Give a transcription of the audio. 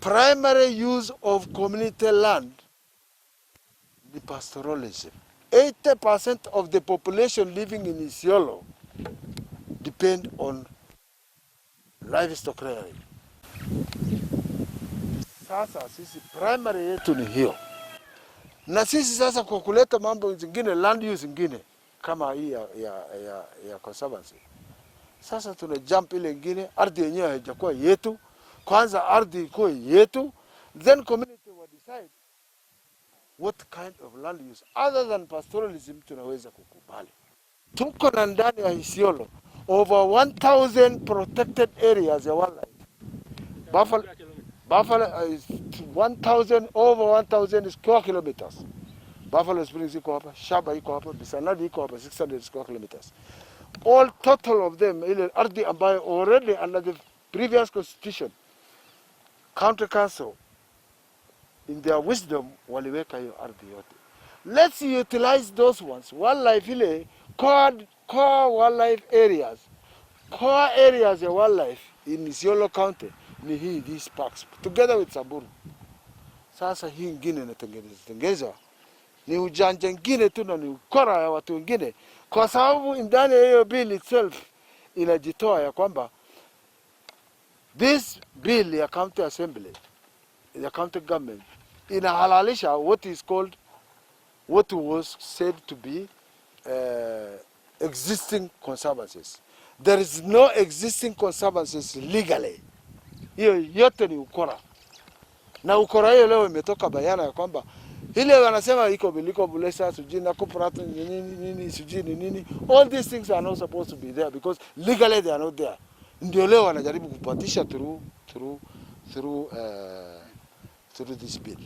Primary use of community land ni pastoralism. 80% of the population living in Isiolo depend on livestock rearing. Sasa sisi primary yetu ni hiyo, na sisi sasa kwa kuleta mambo zingine, land use zingine kama hii ya conservancy, sasa tuna jump ile ingine, ardhi yenyewe haijakuwa yetu. Kwanza ardhi ikuwe yetu, then community will decide what kind of land use other than pastoralism tunaweza kukubali. Tuko na ndani ya Isiolo over 1000 protected areas ya wildlife. Buffalo is 1000, over 1000 square kilometers. Buffalo Springs iko hapa, Shaba iko hapa, Bisanadi iko hapa, 600 square kilometers. All total of them, ile ardhi ambayo already under the previous constitution, county council in their wisdom waliweka hiyo ardhi yote. Let's utilize those ones. Wildlife ile core wildlife areas, core areas ya wildlife in Isiolo County ni hii, these parks together with Samburu. Sasa hii ingine inatengenezwa tengenezwa ni ujanja ingine tu na ni ukora ya watu wengine, kwa sababu ndani ya hiyo bill itself inajitoa ya kwamba this bill ya county assembly, ya county government, inahalalisha what is called, what was said to be existing conservancies. There is no existing conservancies legally. Hiyo yote ni ukora, na ukora hiyo leo imetoka bayana ya kwamba ile wanasema iko Biliko Bulesa, sijui na Kuprat nini nini, sijui ni nini. All these things are not supposed to be there because legally they are not there. Ndio leo wanajaribu kupatisha through this bill.